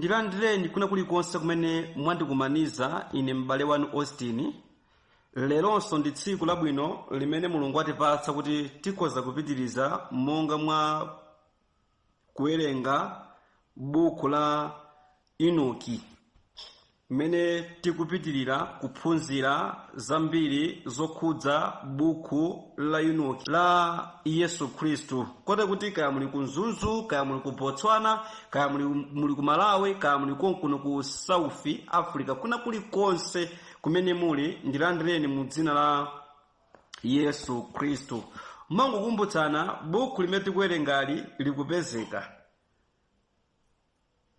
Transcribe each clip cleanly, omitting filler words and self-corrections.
Ndilandireni kuna kulikonse kumene mwandikumaniza ine m'bale wanu Austin. Leronso ndi tsiku labwino limene Mulungu atipatsa kuti tikhoza kupitiriza monga mwa kuwerenga buku la Enoki, mmene tikupitirira kuphunzira zambiri zokhudza buku la Enoki la Yesu Khristu, kote kuti kaya muli ku Mzuzu, kaya muli ku Botswana, kaya muli ku Malawi, kaya muli konkuno ku South Africa, kuna kulikonse kumene muli, ndilandireni mu dzina la Yesu Khristu. Mongokumbutsana, buku limene tikuwerengali likupezeka.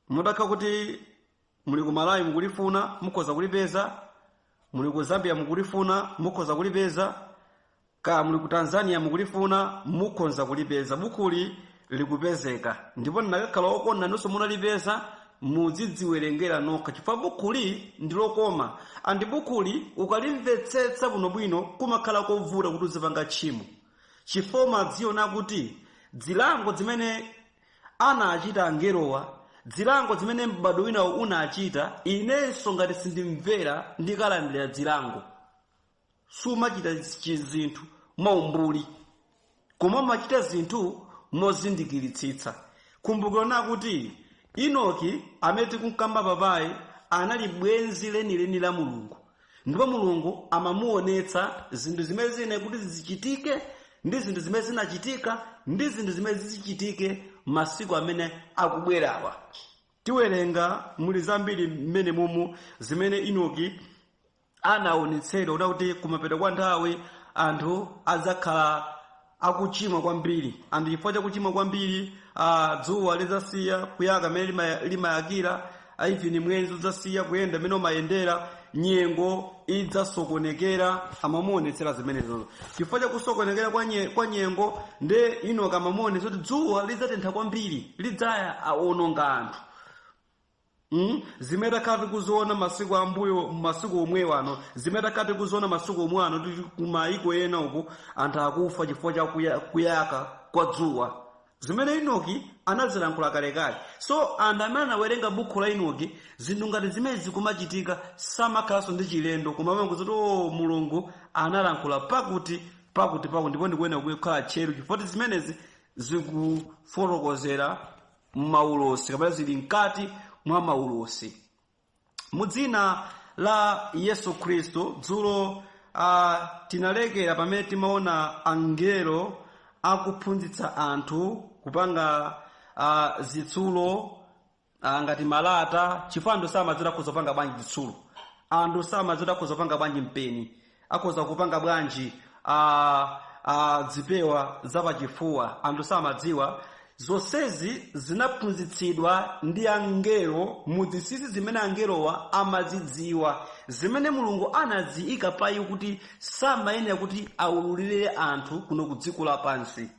Mutakhala kuti muli ku Malawi mukulifuna, mukhoza kulipeza. Muli ku Zambia mukulifuna, mukhoza kulipeza. Kaya muli ku Tanzania mukulifuna, mukhoza kulipeza. Bukuli likupezeka, ndipo ndinakakhala okonda nonso munalipeza muzidziwerengera nokha, chifukwa bukuli ndi lokoma. And bukuli ukalimvetsetsa bwinobwino, kumakhala kovuta kuti uzipanga tchimo, chifukwa umadziona kuti zilango zimene anachita angelowa, zilango zimene m'badwo winawo unachita, inenso ngati sindimvera ndikalandira zilango. Sumachita zinthu mwaumbuli, koma umachita zinthu mozindikiritsitsa. Kumbukirani kuti Enoki amene tikumkamba papayi anali bwenzi lenileni la Mulungu, ndipo Mulungu amamuonetsa zinthu zimene zine kuti zichitike, ndi zinthu zimene zinachitika, ndi zinthu zimene zichitike masiku amene akubwerawa. Tiwerenga, muli zambiri mmene mumu zimene Enoki anaonetsedwa, kuti kumapeto kwa nthawi anthu adzakhala akuchimwa kwambiri, and chifukwa chakuchimwa kwambiri, dzuwa lidzasiya kuyaka mmene limayakira, even mwezi udzasiya kuyenda mmene umayendera, nyengo idzasokonekera. Amamuonetsera zimenezozo chifukwa chakusokonekera kwa nyengo. Nde Enoki amamuonetsa kuti dzuwa lidzatentha kwambiri, lidzawononga anthu. Zimene takhala tikuziona masiku ambuyo, masiku omwewa ano, zimene takhala tikuziona masiku omwe ano, tili kumayiko ena uku, anthu akufa chifukwa cha kuyaka kwa dzuwa, zimene Enoki anazilankhula kalekale. So anthu amene anawerenga buku la Enoki, zinthu ngati zimene zikumachitika samakhalanso ndi chilendo, koma amangozoti, "Oh, Mulungu analankhula pakuti pakuti pakuti, ndipo ndikuyenera kukhala tcheru chifukwa zimenezi zikufotokozera maulosi kapena zili mkati mwa maulosi." Mu dzina la Yesu Khristu, dzulo tinalekera pamene timaona angelo akuphunzitsa anthu kupanga zitsulo ngati malata, chifukwa anthu samadziwa akhoza kupanga bwanji zitsulo, anthu samadziwa akhoza kupanga bwanji mpeni, akhoza kupanga bwanji zipewa zapachifuwa, anthu samadziwa. Zonsezi zinaphunzitsidwa ndi angelo mu zinsinsi zimene angelowa amazidziwa, zimene Mulungu anaziyika pa iwo kuti samayenera kuti aululire anthu kuno ku dziko lapansi.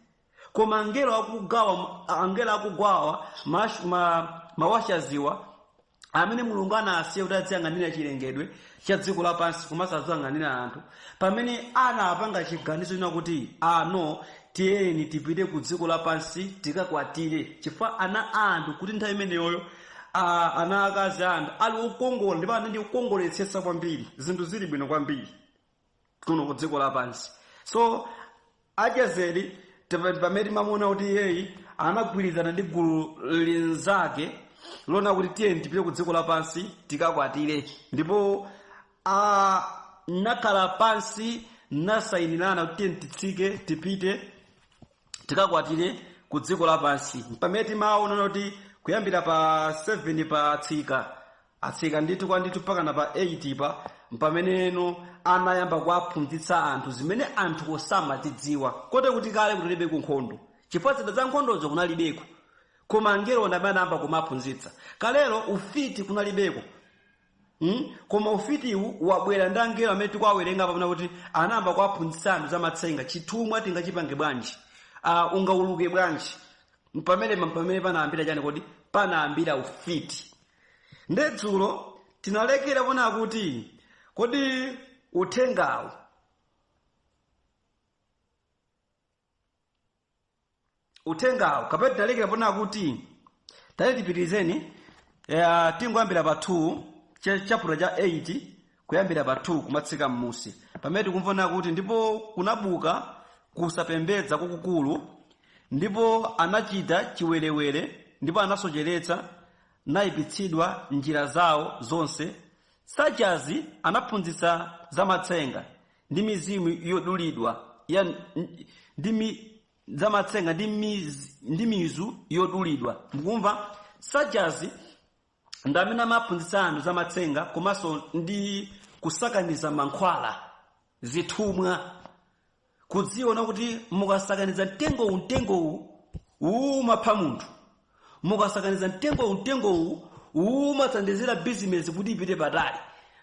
Koma angelo akugawa, angelo akugawa mawashaziwa amene Mulungu anasiya kuti adziyang'anira chilengedwe cha dziko lapansi komanso adziyang'anira anthu, pamene anapanga chiganizo china kuti, "Ano tiyeni tipite ku dziko lapansi tikakwatire," chifukwa ana a anthu kuti nthawi imeneyoyo ana akazi a anthu ali okongola ndipo anali okongoletsetsa kwambiri, zinthu zili bwino kwambiri kuno ku dziko lapansi. So Ajazeli, pamene timamuona kuti iyeyi anagwirizana ndi gulu linzake lona kuti tiyeni tipite ku dziko lapansi tikakwatire, ndipo anakhala pansi nasayinirana kuti tiyeni titsike tipite tikakwatire ku dziko lapansi. Pamene timaona kuti kuyambira pa 7 pa atsika, atsika ndithu kwa ndithu mpaka pa 8 pa, pameneno anayamba kuwaphunzitsa anthu zimene anthu samazidziwa, kote kuti kale kunalibeko nkhondo, chifukwa zida za nkhondozo kunalibeko, koma angelo ndi amene anayamba kumaphunzitsa. Kalero ufiti kunalibeko, Koma ufitiwu wabwera ndi angelo amene tikuwawerenga pamene kuti anayamba kuwaphunzitsa anthu za matsenga, chithumwa tingachipange bwanji, ungauluke bwanji. Pamene panayambira chani kodi? Panayambira ufiti. Nde dzulo tinalekera kuona kuti kodi uthengawu, uthengawu, kapena tinalekera pona kuti, tati tipitirizeni. Tingoyambira pa 2, chapter cha 8, kuyambira pa 2 kumatsika m'musi, pamene tikumvana kuti ndipo kunabuka kusapembedza kwakukulu, ndipo anachita chiwerewere, ndipo anasocheretsa, nayipitsidwa njira zawo zonse. Sajazi anaphunzitsa zamatsenga ndi mizimu yodulidwa ya ndi zamatsenga ndi mizu yodulidwa. Mukumva? Sajazi ndi amene amaphunzitsa anthu zamatsenga komanso ndi kusakaniza mankhwala, zithumwa, kudziona kuti mukasakaniza mtengowu, mtengowu umapha munthu, mukasakaniza mtengowu, mtengowu umathandizira bizinesi kuti ipite patali,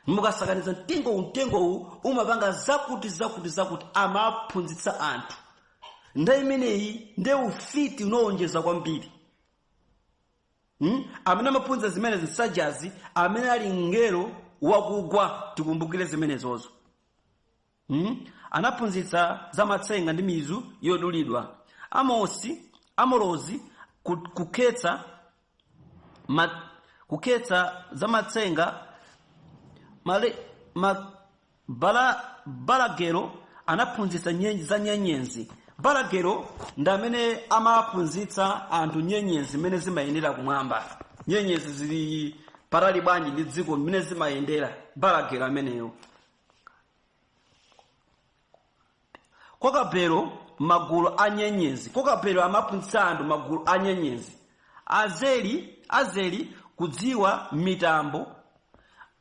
mukasakaniza mtengowu, mtengowu umapanga zakuti, zakuti, zakuti. Amaphunzitsa anthu. Nthawi imeneyi nde ufiti unowonjeza kwambiri. Amene amaphunzitsa zimenezi Sajazi, amene ali mngelo wakugwa. Tikumbukire zimenezozo. Anaphunzitsa zamatsenga ndi mizu yodulidwa. Amosi, Amolozi, kukhetsa zamatsenga. Balagero anaphunzitsa za nyenyezi. Balagero ndi amene amaphunzitsa anthu nyenyezi mmene zimayendera kumwamba, nyenyezi zili patali bwanji ndi dziko, mmene zimayendera. Balagero ameneyo. Kokabelo, magulu a nyenyezi. Kokabelo amaphunzitsa anthu magulu a nyenyezi. Azeli, kudziwa mitambo.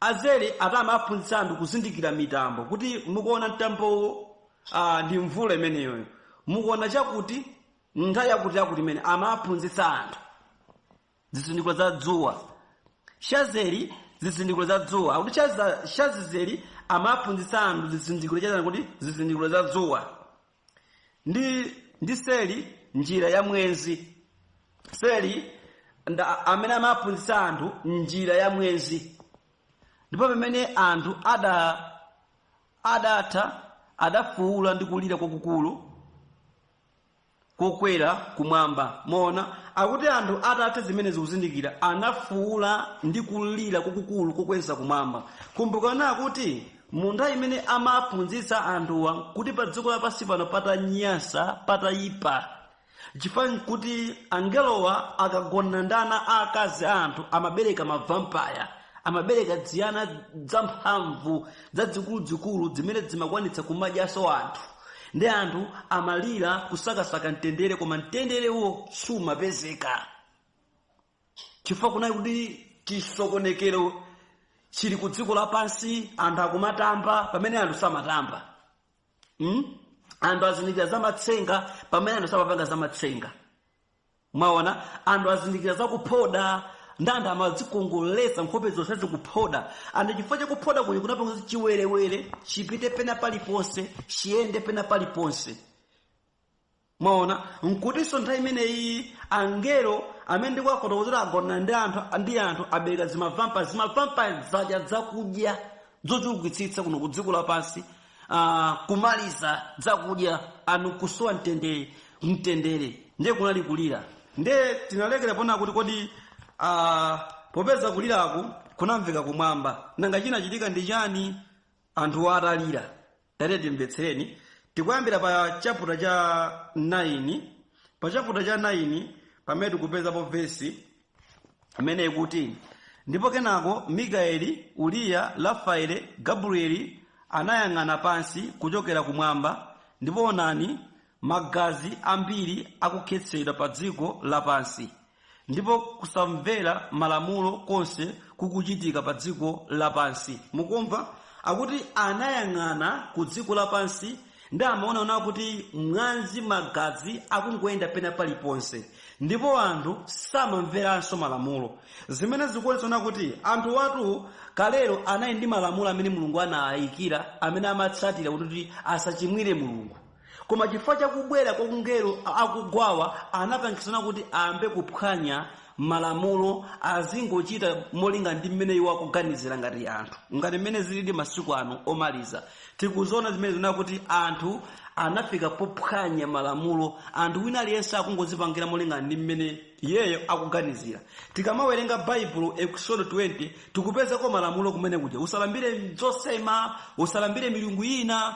Azeli ati amaphunzitsa anthu kuzindikira mitambo, kuti mukuona mtambowo, ndi mvula imeneyoyo, mukuona chakuti nthawi yakuti yakuti, imene amaphunzitsa anthu zizindikiro za dzuwa. Shazeli, zizindikiro za dzuwa. Akuti Shazeli amaphunzitsa anthu zizindikiro chazana kuti zizindikiro za dzuwa. Ndi Seli, njira ya mwezi. Seli amene amaphunzitsa anthu njira ya mwezi. Ndipo pamene anthu adatha, adafuwula ndi kulira kwakukulu kokwera kumwamba. Moona akuti anthu atatha zimene zikuzindikira, anafuwula ndi kulira kwakukulu kokweza kumwamba. Kumbukani akuti mu nthawi imene amaphunzitsa anthuwa kuti pa dziko lapansi pano patanyasa, patayipa, chifukwa nkuti angelowa akagona ndi ana aakazi a anthu amabereka mavampaya, amabereka ziyana zamphamvu zazikuluzikulu zimene zimakwanitsa kumadyanso anthu. Ndi anthu amalira kusakasaka mtendere, koma mtenderewo sumapezeka, chifukwa kunali kuti chisokonekero chili ku dziko lapansi. Anthu akumatamba pamene anthu samatamba. Anthu azindikira zamatsenga pamene anthu samapanga zamatsenga. Mwaona, anthu azindikira zakuphoda, ndi anthu amadzikongoletsa nkhope zonse zikuphoda anthu. Chifukwa chakuphoda kuja kunapanga kuti chiwerewere chipite pena paliponse, chiyende pena paliponse. Mwaona, nkutinso nthawi imeneyi angelo amene ndikuwafotokozera agona ndi anthu, abereka zimavampa. Zimavampa zadya zakudya zochulukitsitsa kuno ku dziko lapansi, kumaliza zakudya, anthu kusowa mtendere. Mtendere ndiye kunali kulira. Ndiye tinalekera pona kuti kodi, popeza kuliraku kunamveka kumwamba, nanga chinachitika ndi chani anthu atalira? Tate timvetsereni. Tikuyambira pa chapter cha 9. Pa chapter cha 9 pamene tikupezapo vesi amene ikuti, "Ndipo kenako Mikaeli, Uriya, Rafaele, Gabrieli anayang'ana pansi kuchokera kumwamba, ndipo onani, magazi ambiri akukhetsedwa pa dziko lapansi, ndipo kusamvera malamulo konse kukuchitika pa dziko lapansi." Mukumva? Akuti anayang'ana ku dziko lapansi ndi amaonaona kuti mwazi, magazi akungoyenda pena paliponse, ndipo anthu samamveranso malamulo, zimene zikuonetsana kuti anthu watu kalero anali ndi malamulo amene Mulungu anayikira, amene amatsatira kuti asachimwire Mulungu. Koma chifukwa chakubwera kwa kungelo akugwawa, anapangitsana kuti ayambe kuphwanya malamulo, azingochita molinga ndi mmene iwo akuganizira ngati anthu, ngati mmene zilili masiku ano omaliza. Tikuziona zimene zina kuti anthu Anafika pophwanya malamulo. Anthu, wina aliyense akungozipangira molingana ndi mmene iyeyo akuganizira. Tikamawerenga Baibulo, Exodo 20, tikupezako malamulo kumene kuja: usalambire zosema, usalambire milungu ina,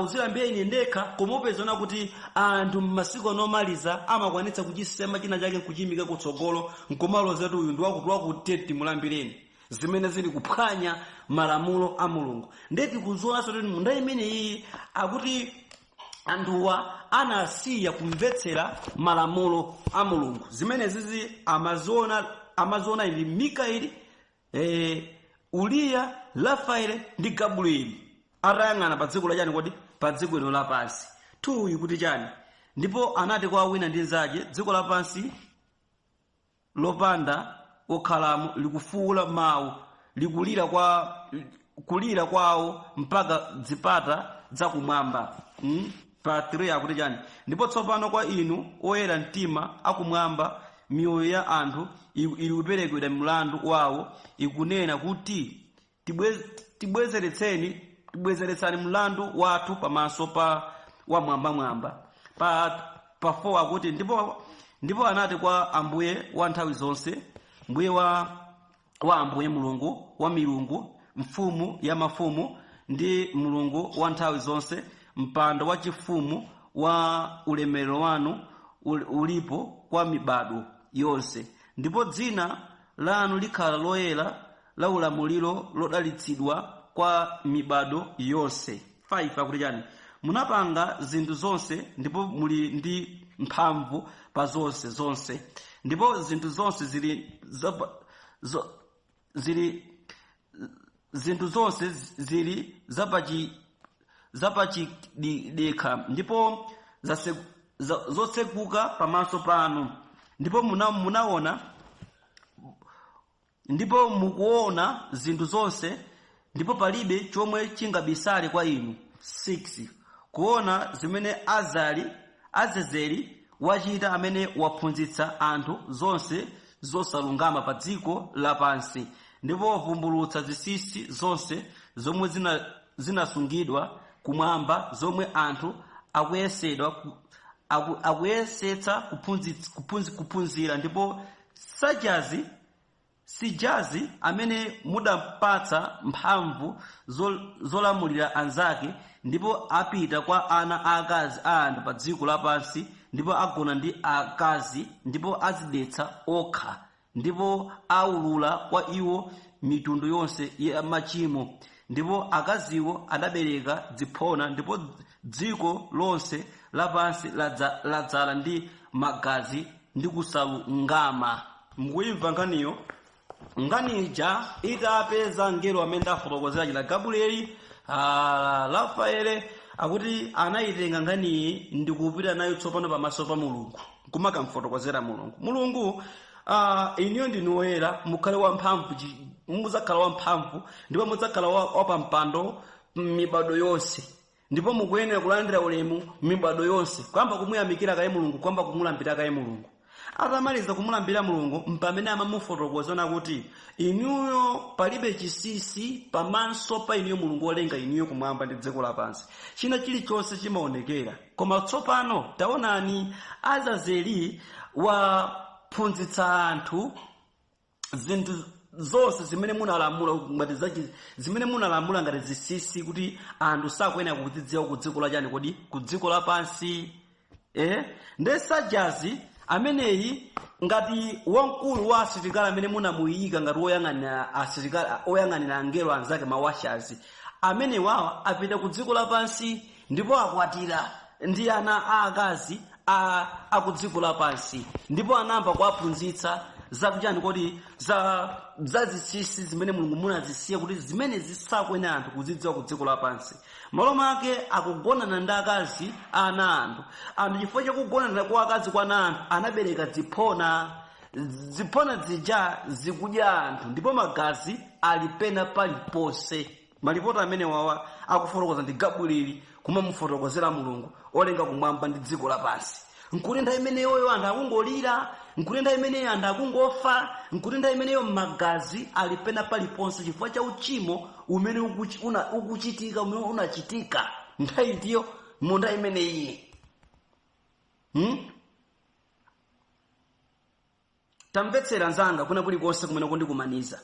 uzilambire ine ndekha. Koma upezana kuti anthu m'masiku anomaliza amakwanitsa kuchisema china chake, nkuchiyimika kutsogolo, nkumalozatu uyu ndi wakuti wakuti, timulambireni, zimene zili kuphwanya malamulo a Mulungu. Ndiye tikuzionanso kuti munda imeneyi akuti anthuwa anasiya kumvetsera malamulo a Mulungu. Zimene zizi amaziona ndi Mikaeli, Uriya, Rafaele ndi Gabrieli, atayang'ana pa dziko lachani kodi? Pa dziko lino lapansi. 2 ikuti chani? Ndipo anati kwa wina ndi nzache, dziko lapansi lopanda wokhalamo likufuula mawu, likulira kwa kulira kwawo mpaka zipata zakumwamba. Pa 3 akuti chani? Ndipo tsopano kwa inu oyera mtima akumwamba, miyoyo ya anthu ili kuperekedwa mlandu wawo ikunena kuti, tibwezeretsani mlandu wathu pamaso pa wamwambamwamba. Pa 4 akuti, ndipo anati kwa Ambuye wa nthawi zonse, Mbuye wa Ambuye, Mulungu wa milungu, Mfumu ya mafumu, ndi Mulungu wa nthawi zonse, mpando wachifumu wa ulemerero wanu ulipo kwa mibado yonse, ndipo dzina lanu likhala loyera la ulamuliro lodalitsidwa kwa mibado yonse. 5 akuti chani? Munapanga zinthu zonse, ndipo muli ndi mphamvu pa zonse zonse, ndipo zinthu zonse zili zapa, zo, zili zinthu zonse zili zapachidekha ndipo zotseguka pamaso panu, ndipo munaona ndipo mukuona zinthu zonse, ndipo palibe chomwe chingabisale kwa inu. 6 kuona zimene Azezeri wachita, amene waphunzitsa anthu zonse zosalungama pa dziko lapansi, ndipo wavumbulutsa zinsinsi zonse zomwe zinasungidwa kumwamba, zomwe anthu akuyesetsa kuphunzira. Ndipo Sijazi amene mudapatsa mphamvu zolamulira anzake, ndipo apita kwa ana aakazi a anthu pa dziko lapansi, ndipo agona ndi akazi, ndipo azidetsa okha, ndipo aulula kwa iwo mitundu yonse ya machimo. Ndipo akaziwo adabereka ziphona, ndipo dziko lonse lapansi ladzala ndi magazi ndi kusalungama. Mukuyimva nkhaniyo? Nkhani ija itapeza mngelo amene ndafotokozera china, Gabrieli, Rafaele, akuti anayitenga nkhaniyi ndikupita nayo tsopano pamaso pa Mulungu, kumakamfotokozera Mulungu. Mulungu, inuyo ndinu woyera, mukhale wamphamvu, mudzakhala wamphamvu ndipo mudzakhala wapampando m'mibado yonse, ndipo mukuyenera kulandira ulemu mibado yonse. Kuyamba kumuyamikira kaye Mulungu, kuyamba kumulambira kaye Mulungu. Atamaliza kumulambira Mulungu, mpamene amamufotokozana kuti inuyo palibe chinsinsi pamaso pa inuyo Mulungu wolenga inuyo kumwamba ndi dziko lapansi, china chilichonse chimaonekera. Koma tsopano taonani, Azazeli waphunzitsa anthu zinthu zonse zimene munalamula ngati zimene munalamula ngati zinsinsi, kuti anthu sakuyenera kuzidziwa ku dziko lachani kodi? Ku dziko lapansi. Nde Sajazi ameneyi, ngati wamkulu wa asilikali amene munamuyika ngati woyang'anira asilikali, oyang'anira angelo anzake, mawashazi amene wawa apita ku dziko lapansi ndipo akwatira ndi ana aakazi a ku dziko lapansi, ndipo anayamba kuwaphunzitsa zakuchani kodi? Za zinsinsi zimene Mulungu munazisiya kuti zimene zisakuyenera anthu kuzidziwa ku dziko lapansi. Malo mwake akugonana ndi akazi ana anthu. Anthu chifukwa chakugonana kwa akazi kwa ana anthu anabereka ziphona. Ziphona zija zikudya anthu, ndipo magazi ali pena paliponse. Malipoti amene wawa akufotokoza ndi Gabrieli kumamufotokozera Mulungu olenga kumwamba ndi dziko lapansi. Nkuti nthawi imeneyoyo anthu akungolira, nkuti nthawi imeneyo anthu akungofa, nkuti nthawi imeneyo magazi ali pena paliponse chifukwa cha uchimo umene ukuchitika, umene unachitika nthawi itiyo? Munda imeneyi, Tamvetsera nzanga, kuna kulikonse kumene kundikumaniza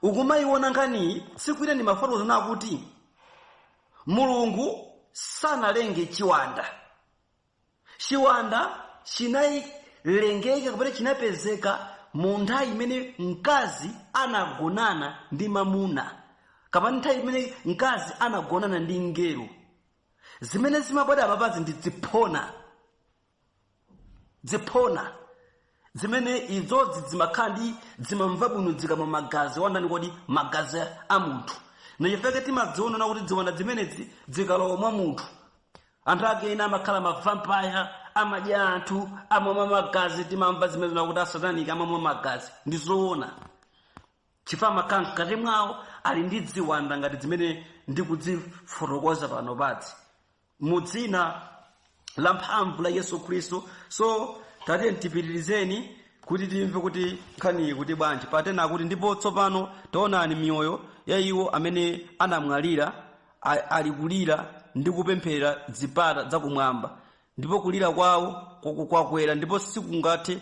ukumayiona nkhaniyi. Tsiku ina ndimafotokoza nakuti Mulungu sanalenge chiwanda. Chiwanda chinalengeka kapena chinapezeka mu nthawi imene mkazi anagonana ndi mamuna, kapena nthawi imene mkazi anagonana ndi mngelo. Zimene zimabwera apapazi ndi ziphona, ziphona zimene idzodzi zimakhala ndi zimamva bwino zikamwa magazi wandani kodi? Magazi a munthu. Nachifukwa timadziona kuti ziwanda zimenezi zikalowa mwa munthu, anthu ake ena amakhala ma vampire, amadya anthu, amamwa magazi. Timamva zimene kuti a satanic amamwa magazi. Ndi zoona, chifukwa amakhala mkati mwawo ali ndi ziwanda ngati zimene ndikudzifotokoza pano padzi, mu dzina la mphamvu la Yesu Khristu. So tatiye tipitirizeni kuti timve kuti nkhaniyi kuti bwanji. Patena akuti, "Ndipo tsopano taonani, miyoyo ya iwo amene anamwalira ali kulira ndi kupemphera zipata zakumwamba, ndipo kulira kwawo kwakwera ndipo sikungathe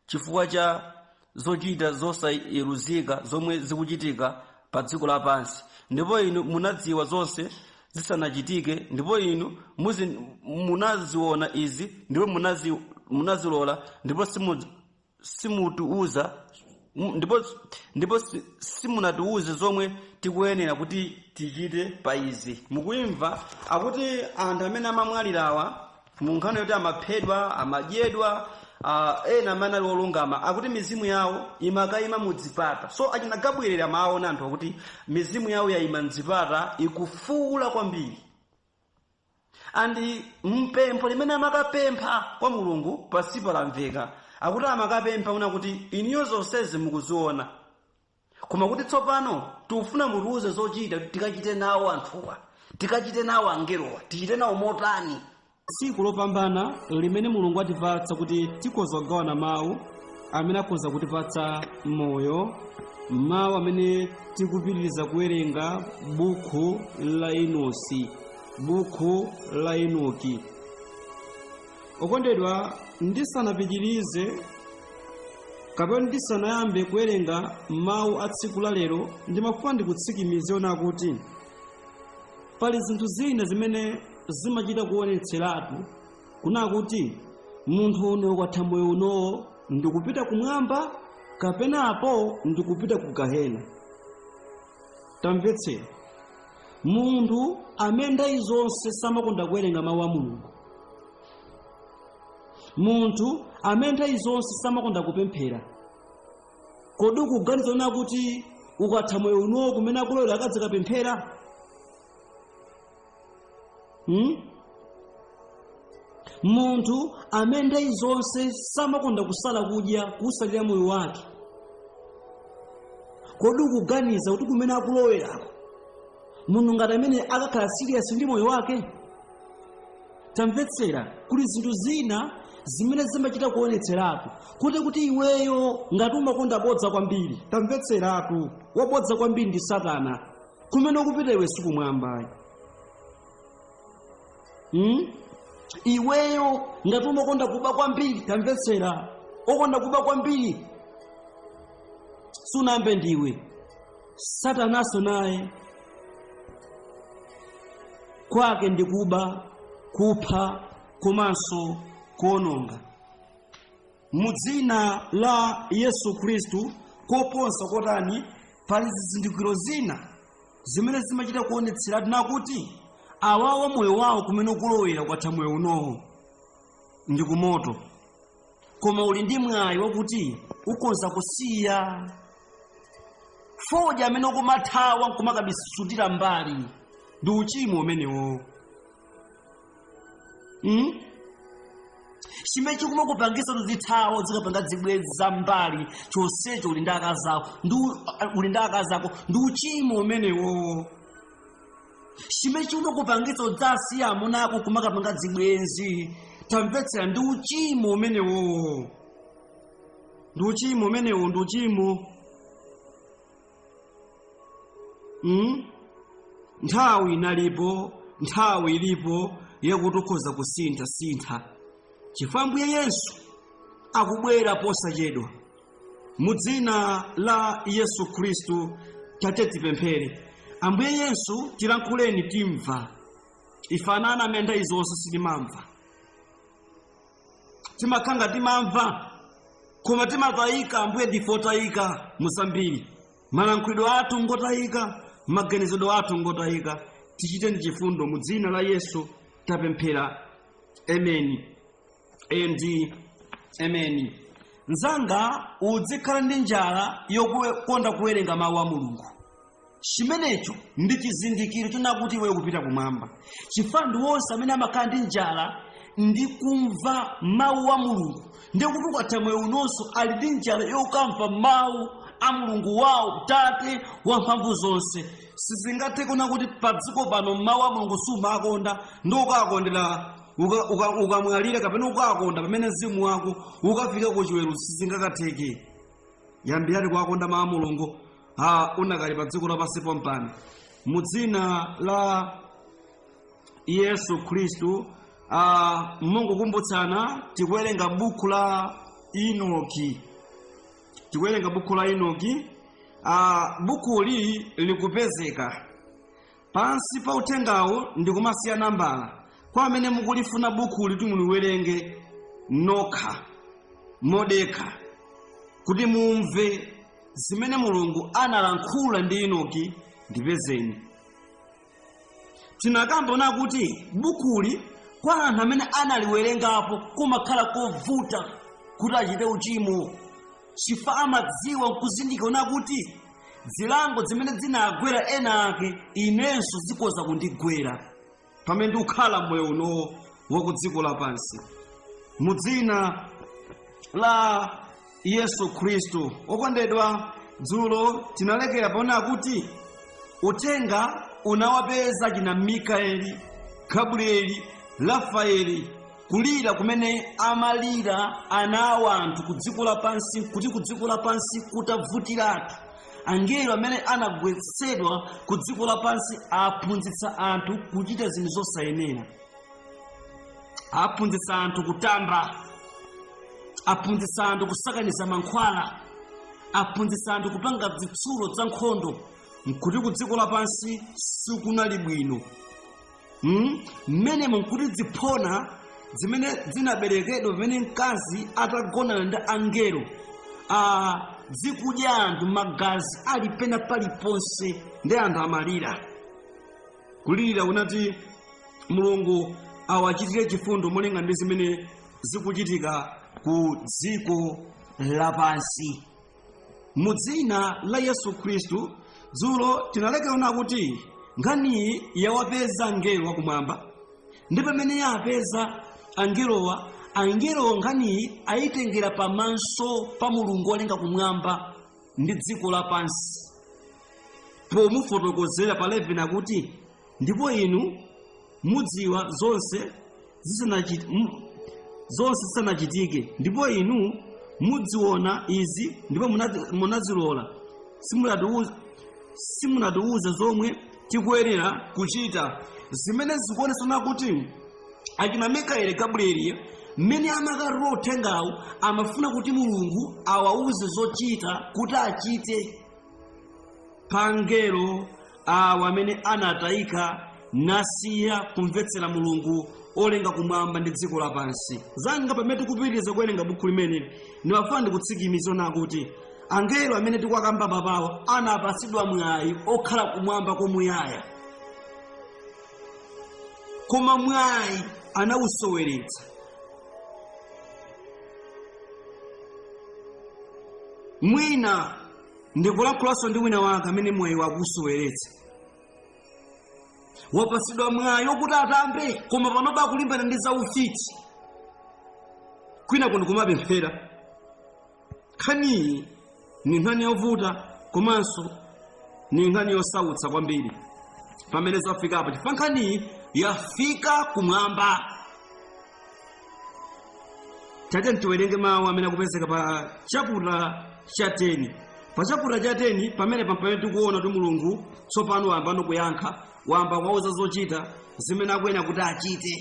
chifukwa cha zochita zosayeruzika zomwe zikuchitika pa dziko lapansi. Ndipo inu munadziwa zonse zisanachitike, ndipo inu munaziona izi, ndipo munazilola, ndipo simutiuza ndipo simunatiuze zomwe tikuyenera kuti tichite pa izi." Mukuimva akuti anthu amene amamwalirawa mu nkhani yoti amaphedwa, amadyedwa, ena amene ali olungama, akuti mizimu yawo imakayima mu zipata. So achina Gabriel amaona anthu akuti mizimu yawo yayima mzipata, ikufuula kwambiri, and mpempho limene amakapempha kwa Mulungu pasipo lamveka. Akuti amakapempha kuna kuti iniyo zonsezi mukuziona, koma kuti tsopano tikufuna mutiuze zochita kuti tikachite nawo anthuwa, tikachite nawo angelowa, tichite nawo motani? Tsiku lopambana limene Mulungu atipatsa kuti tikhoza kugawana mawu amene akhoza kutipatsa moyo, mawu amene tikupitiriza kuwerenga buku la Enosi, buku la Enoki. Okondedwa, ndisanapitirize kapena ndisanayambe kuwerenga mawu a tsiku la lero, ndimafuna ndikutsikimize ona kuti pali zinthu zina zimene zimachita kuonetseratu kuna kuti munthu uno ukatha moyo unowo ndikupita kumwamba kapena apo ndikupita ku gahena. Tamvetsera, munthu amene nthawi zonse samakonda kuwerenga mawu a Mulungu, munthu amene nthawi zonse samakonda kupemphera, kodi ukuganiza ona kuti ukatha moyo unowo kumene akulowera akadzikapemphera? Munthu amene nthawi zonse samakonda kusala kudya, kusalira moyo wake, kodi ukuganiza kuti kumene akulowerako munthu ngati amene akakhala serious ndi moyo wake? Tamvetsera, kuli zinthu zina zimene zimachita kuonetseratu kuti iweyo ngati umakonda bodza kwambiri, tamvetseratu, wabodza kwambiri ndi Satana, kumene ukupita iwe sikumwamba. Iweyo ngati umakonda kuba kwambiri, tamvetsera, okonda kuba kwambiri sunambe ndiwe, Satanaso naye kwake ndi kuba, kupha komanso kuononga. Mu dzina la Yesu Khristu, koposa kotani, pali zizindikiro zina zimene zimachita kuonetseratu nakuti awawa moyo wawo kumene ukulowera ukatha moyo unowo ndi kumoto. Koma uli ndi mwayi wakuti ukonza kusiya fodya amene ukumathawa nkumakabisutira mbali, ndi uchimo umenewo. Chimene chikumakupangisa kuti uzithawa, uzikapanga zibwenzi mbali, chonsecho uli ndi akazi ako, uli ndi akazi ako, ndi uchimo umenewo. Chimene chikumakupangisa udzasiya amuna ako kumakapanga zibwenzi, tamvetsera, ndi uchimo umenewo, ndi uchimo umenewo, ndi uchimo. Nthawi inalipo Nthawi ilipo yakuti ukhoza kusintha sintha, chifukwa Ambuye Yesu akubwera posachedwa. Mu dzina la Yesu Khristu tate tipemphere. Ambuye Yesu, tilankhuleni timva. Ife ana amene nthawi zonse sitimamva, timakhala ngati timamva koma timatayika. Ambuye, ndife otayika muzambiri, malankhulidwe athu ngotayika, maganizidwe athu ngotayika. Tichiteni chifundo. Mu dzina la Yesu tapemphera, amen and amen. Mzanga, udzikhala ndi njala yokonda kuwerenga mawu a Mulungu. Chimenecho ndi chizindikiro chonakuti iwe kupita kumwamba, chifukwa ndi wonse amene amakhala ndi njala ndi kumva mawu a Mulungu, ndiye kuti ukatha moyo unonso ali ndi njala yokamva mawu a Mulungu wawo, Tate wamphamvu zonse. Sizingathe kuona kuti pa dziko pano mawu a Mulungu sumakonda ndi ukakondera ukamwalira, kapena ukakonda pamene mzimu wako ukafika ku chiweruzo. Sizingakatheke. Yambirani kuwakonda mawu a Mulungu ha unakali pa dziko lapansi pompano. Mu dzina la Yesu Khristu, mungokumbutsana, tikuwerenga buku la Enoki, tikuwerenga buku la Enoki. Bukuli likupezeka pansi pa uthengawo ndikumasiya nambala kwa amene mukulifuna bukuli kuti muliwerenge nokha modekha, kuti mumve zimene Mulungu analankhula ndi Enoki. Ndipezeni. Tinakamba kuti bukuli kwa anthu amene analiwerengapo kumakhala kovuta kuti achite uchimo, chifukwa amadziwa nkuzindikira kuti zilango zimene zinagwera ena ake inenso zikhoza kundigwera pamene ndikukhala moyo uno wa ku dziko lapansi. Mu dzina la Yesu Khristu, okondedwa, dzulo tinalekera paona kuti uthenga unawapeza china Mikaeli, Gabrieli, Rafaeli, kulira kumene amalira ana awo anthu ku dziko lapansi, kuti ku dziko lapansi kutavutiratu, angelo amene anagwetsedwa ku dziko lapansi aphunzitsa anthu kuchita zinthu zosayenera, aphunzitsa anthu kutamba, aphunzitsa anthu kusakaniza mankhwala, aphunzitsa anthu kupanga zitsulo za nkhondo, nkuti ku dziko lapansi sikunali bwino. Mmenemo nkuti ziphona zimene zinaberekedwa pamene mkazi atagonana ndi angelo zikudya anthu, magazi ali pena paliponse, ndi anthu amalira kulirira kunati Mulungu awachitire chifundo molinga ndi zimene zikuchitika ku dziko lapansi. Mu dzina la Yesu Khristu, dzulo tinalekera kuti nkhaniyi yawapeza angelo wakumwamba, ndi pamene yapeza angelowa, angelowa nkhaniyi ayitengera pamaso pa Mulungu wolenga kumwamba ndi dziko lapansi, pomufotokozera pa 11 akuti, "Ndipo inu mudziwa zonse zisanachitike, ndipo inu mudziona izi, ndipo munazilola. Simunatiuze zomwe tikuyenera kuchita." Zimene zikuonetsana kuti achina Mikaeli, Gabrieli, mmene amakatula uthengawu, amafuna kuti Mulungu awauze zochita kuti achite pa angelo awa amene anatayika nasiya kumvetsera Mulungu olenga kumwamba ndi dziko lapansi. Zanga, pamene tikupitiriza kuwerenga buku limeneli, ndimafuna ndikutsimikizireni kuti angelo amene tikuwakamba papawa anapatsidwa mwayi okhala kumwamba komuyaya, koma mwayi anawusoweretsa. Mwina ndikulankhulanso ndi wina wake amene mwayi wakusoweretsa. Wapatsidwa mwayi wokuti atambe, koma panopa akulimbana ndi zaufiti, kwina kuno kumapemphera. Nkhaniyi ni nkhani yovuta komanso ni nkhani yosautsa kwambiri pamene zafikapo, chifukwa nkhaniyi yafika kumwamba. Tate, tiwerenge mawu amene akupezeka pa chaputala cha 10 Pa chaputala cha 10 pamene pamene tikuona kuti Mulungu tsopano wayamba kuyankha, wayamba kuwauza zochita zimene akuyenera kuti achite,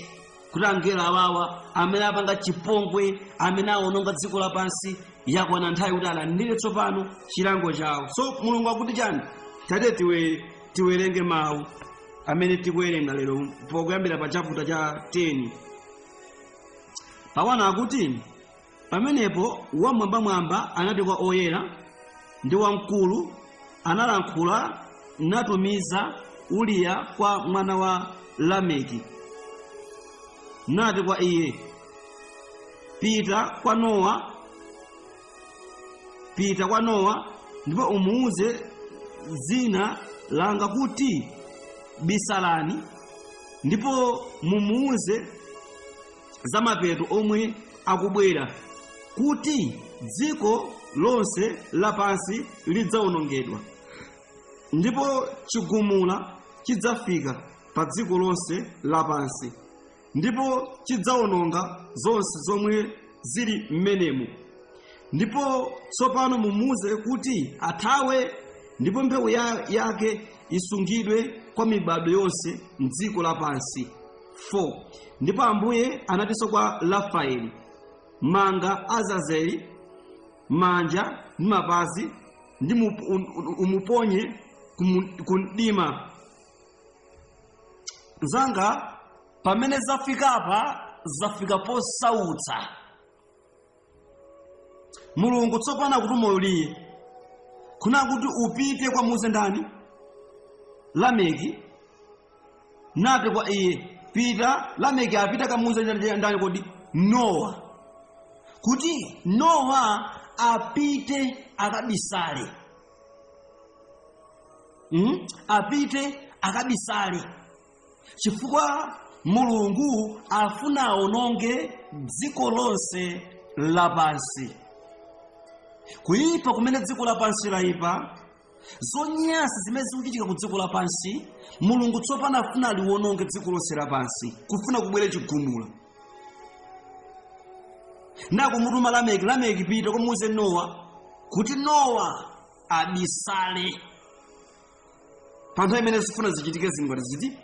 kuti angelo awawa amene apanga chipongwe, amene awononga dziko lapansi, yakwana nthawi kuti alandire tsopano chilango chawo. So Mulungu akuti chani? Tate tiwerenge mawu amene tikuwerenga lero pokuyambira pa chaputala cha 10 pa 1. Akuti, "Pamenepo Wamwambamwamba anati kwa oyera ndi wamkulu, analankhula natumiza Uriya kwa mwana wa Lameki, nati kwa iye, Pita kwa Nowa, pita kwa Nowa, ndipo umuuze dzina langa kuti Bisalani, ndipo mumuuze za mapeto omwe akubwera, kuti dziko lonse lapansi lidzawonongedwa, ndipo chigumula chidzafika pa dziko lonse lapansi, ndipo chidzawononga zonse zomwe zili mmenemo. Ndipo tsopano mumuuze kuti athawe, ndipo mbewu yake isungidwe kwa mibado yonse mdziko lapansi." 4 ndipo Ambuye anatinso kwa Rafaeli, "Manga Azazeli manja ndi mapazi, ndi umuponye ku mdima." Nzanga, pamene zafikapa, zafika posautsa. Mulungu tsopano akutuma Uriya kuna kuti upite ukamuuze ndani? Lameki. Nati kwa iye, "Pita." Lameki apita kamuuze ndani kodi? Nowa, kuti Nowa apite akabisale. Apite akabisale chifukwa Mulungu afuna aononge dziko lonse lapansi. Kuyipa kumene dziko lapansi layipa, zonyansa zimene zikuchitika ku dziko lapansi, Mulungu tsopano afuna aliwononge dziko lonse lapansi, kufuna kubwere chigumula. Ndakumutuma Lameki, "Lameki, pita kumuuze Nowa kuti Nowa abisale pa nthawi imene zifuna zichitike zinthu ngati ziti,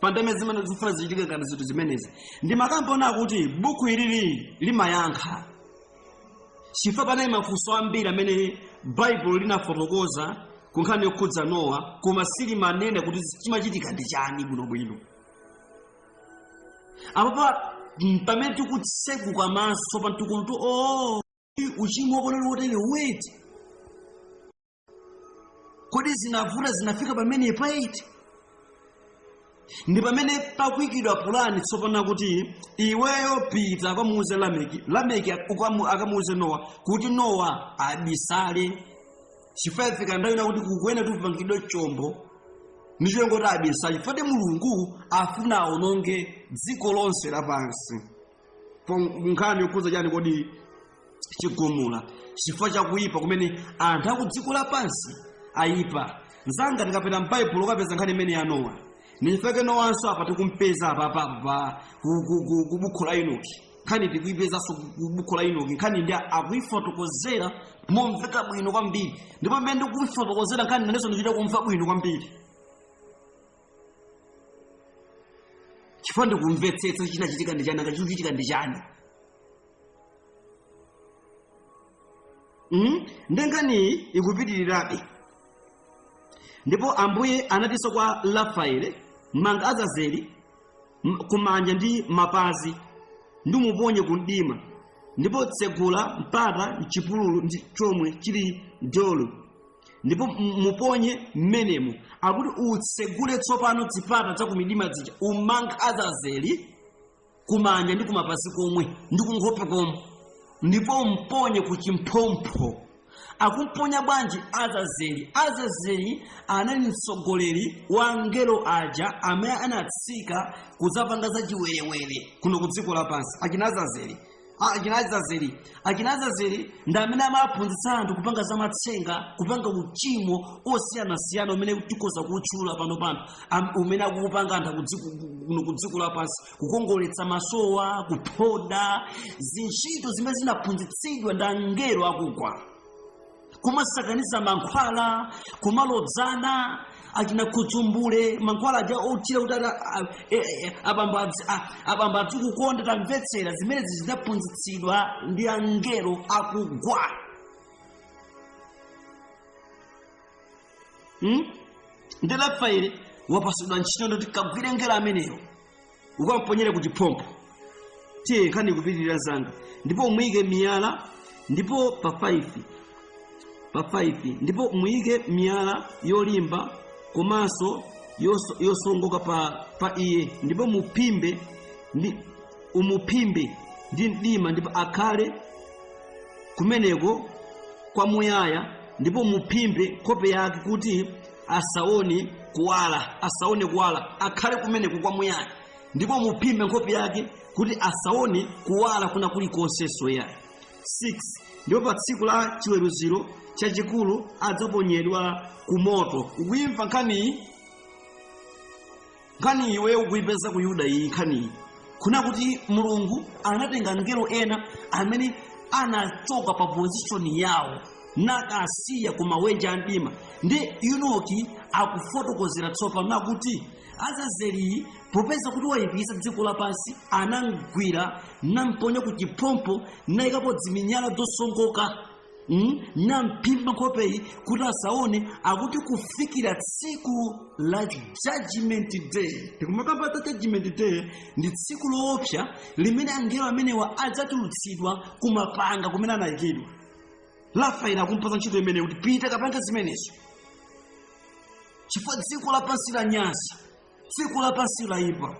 pa nthawi imene zimene zifuna zichitike ngati zinthu zimenezi." Ndimakambaona kuti buku ilili limayankha, chifukwa panali mafunso ambiri amene Baibulo linafotokoza ku nkhani yokhudza Nowa, koma silimanena kuti chimachitika ndi chani bwinobwino. Apapa pamene tikutseguka maso pa tikuti, "Oh, uchimo wakonali wotere." Wait, kodi zinavuta zinafika pamene paiti? Ndi pamene pakuikidwa pulani tsopano kuti iweyo pita kamuuze Lameki, Lameki akamuuze Nowa kuti Nowa abisale, chifukwa ifika nthawi ina kuti kukuyenera kuti kupangidwe chombo ndi cholinga kuti abisale, chifukwa kuti Mulungu afuna aononge dziko lonse lapansi nkhani yokhudza chani kodi? Chigumula, chifukwa chakuyipa kumene anthu aku dziko lapansi ayipa. Nzanga, tikapita m'Baibulo ukapeza nkhani imene ya Nowa. Nifeke Nowanso apa tikumpeza apa pa ku buku la Enoki. Nkhani tikuipezanso ku buku la Enoki. Nkhani ndi akuifotokozera momveka bwino kwambiri, ndipo mmene ndikuifotokozera nkhani, nanenso ndichita kumva bwino kwambiri, chifukwa ndikumvetsetsa chinachitika ndi chani, nanga chikuchitika ndi chani. Ndi nkhaniyi ikupitirirabe. "Ndipo Ambuye anatinso kwa Rafaele, Manga Azazeli kumanja ndi mapazi, ndi umuponye ku mdima, ndipo tsegula mpata mchipululu ndi chomwe chili Doro, ndipo muponye mmenemo." Akuti utsegule tsopano zipata za kumidima zija, umange Azazeli kumanja ndi kumapazi komwe ndi kunkhope komwe, ndipo umponye ku chimphompho. Akumponya bwanji Azazeli? Azazeli anali mtsogoleri wa angelo aja amene anatsika kudzapanga za chiwerewere kuno ku dziko lapansi. Achina Azazeli, achina Azazeli ndi amene amaphunzitsa anthu kupanga zamatsenga, kupanga uchimo osiyanasiyana umene tikhoza kutchula pano pano, umene akupanga anthu kuno ku dziko lapansi, kukongoletsa masowa, kuphoda, zintchito zimene zinaphunzitsidwa ndi angelo akugwa. Kumasakaniza mankhwala, kumalodzana, achina kutsumbule mankhwala aja ochira kuti abambo adzikukonda. Tamvetsera, zimenezi zinaphunzitsidwa ndi angelo akugwa. Ndi Rafaeli wapasidwa ntchito ndoti kagwire ngelo ameneyo, ukamponyere ku chiphompho. Tiye, nkhani ikupitirira zanga. Ndipo umuyike miyala, ndipo pa 5, pa 5, ndipo muyike miyala yolimba komanso yosongoka pa iye, ndipo umuphimbe ndi mdima, ndipo akhale kumeneko kwamuyaya, ndipo muphimbe nkhope yake kuti asaone kuwala, asaone kuwala, akhale kumeneko kwamuyaya, ndipo muphimbe nkhope yake kuti asaone kuwala kuna kulikonsenso yayi. 6 ndipo pa tsiku la chiweruziro chachikulu adzaponyedwa ku moto. Ukuyimva nkhaniyi? Nkhani iwe ukuyipeza ku Yuda iyi nkhaniyi, kuna kuti Mulungu anatenga angelo ena amene anachoka pa position yawo nakasiya ku mawenje a mdima. Ndi Enoki akufotokozera tsopano akuti Azazeliyi, popeza kuti wayipitsa dziko lapansi, anamgwira namponya ku chiphompho, nayikapo dziminyala zosongoka, namphimba nkhopeyi kuti asaone, akuti kufikira tsiku la judgment day. Tikumakamba za judgment day, ndi tsiku loopsa limene angelo amenewa adzatulutsidwa kumapanga kumene anayikidwa. Rafaeli akumpatsa ntchito imeneyi kuti pita kapanga zimenezo, chifukwa dziko lapansi lanyansa, dziko lapansi laipa,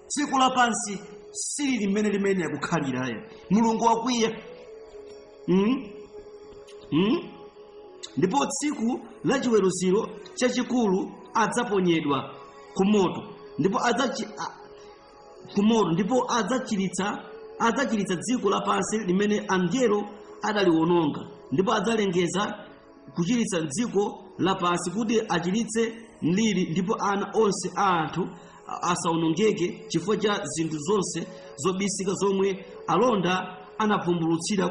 dziko lapansi silili mmene limene akukhalirayo. Mulungu wakwiya. Ndipo tsiku la chiweruziro chachikulu adzaponyedwa ku moto, ndipo ku moto, ndipo adzachiritsa dziko lapansi limene angelo adaliwononga, ndipo adzalengeza kuchiritsa dziko lapansi kuti achiritse mliri, ndipo ana onse a anthu asawonongeke chifukwa cha zinthu zonse zobisika zomwe alonda anavumbulutsira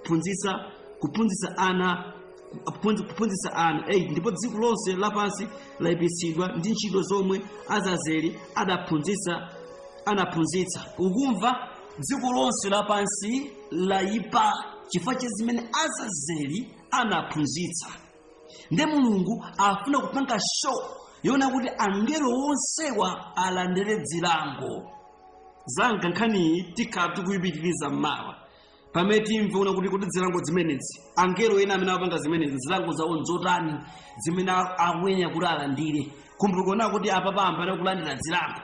kuphunzitsa ana, kuphunzitsa ana. 8 ndipo dziko lonse lapansi layipitsidwa ndi ntchito zomwe Azazeli anaphunzitsa. Ukumva? Dziko lonse lapansi layipa chifukwa cha zimene Azazeli anaphunzitsa. Nde Mulungu afuna kupanga show yoona kuti angelo onsewa alandire zilango. Zanga, nkhaniyi tikhala tikuyipitiriza mmawa pamene timve una kuti kuti zilango zimenezi, angelo ena amene amapanga zimenezi, zilango zawo nzotani zimene akuyenera kuti alandire. Kumbukira kuti apa pambana kulandira zilango.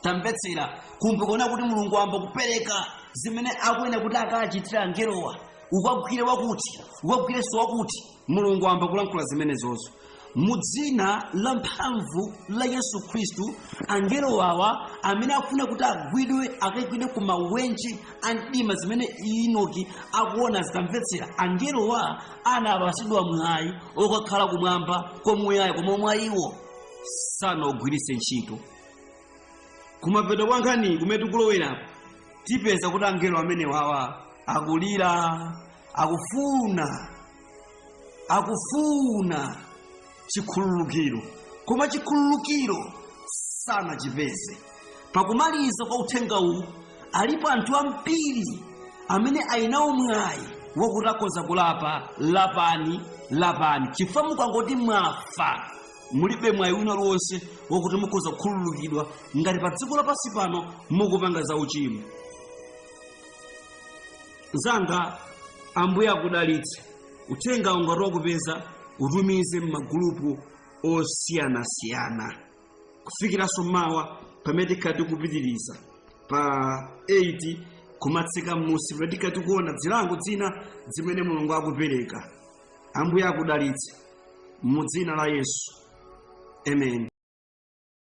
Tamvetsera, kumbukira kuti Mulungu amba kupereka zimene akuyenera kuti akachitira angelowa. Ukagwire wakuti, ukagwirenso wakuti. Mulungu amba kulankhula zimenezozo mu dzina la mphamvu la Yesu Khristu. Angelo awa amene akufuna kuti agwidwe, akagwidwe ku mawenje a mdima zimene Enoki akuona, zitamvetsera, angelowa anapatsidwa mwayi okakhala kumwamba kwamuyaya, koma mwayiwo sanawugwiritse ntchito. Kumapeto kwa nkhani kumene tikulowerapo, tipeza kuti angelo amenewawa akulira, akufuna chikhululukiro, koma chikhululukiro sanachipeze. Pakumaliza kwa uthenga uwu, alipo anthu ambiri amene ali nawo mwayi wakuti akhoza kulapa. Lapani, lapani, chifukwa mukangoti mwafa, mulibe mwayi wina uliwonse wakuti mukhoza kukhululukidwa ngati pa dziko lapansi pano mukupanga za uchimo. Mzanga, Ambuye akudalitse. Uthenga ungati wakupeza, utumize m'magulupu osiyanasiyana. Kufikiranso mawa pamene tikhala tikupitiriza pa 8 kumatsika m'musi, pamene tikhala tikuona zilango zina zimene Mulungu akupereka. Ambuye akudalitse mu dzina la Yesu, amen.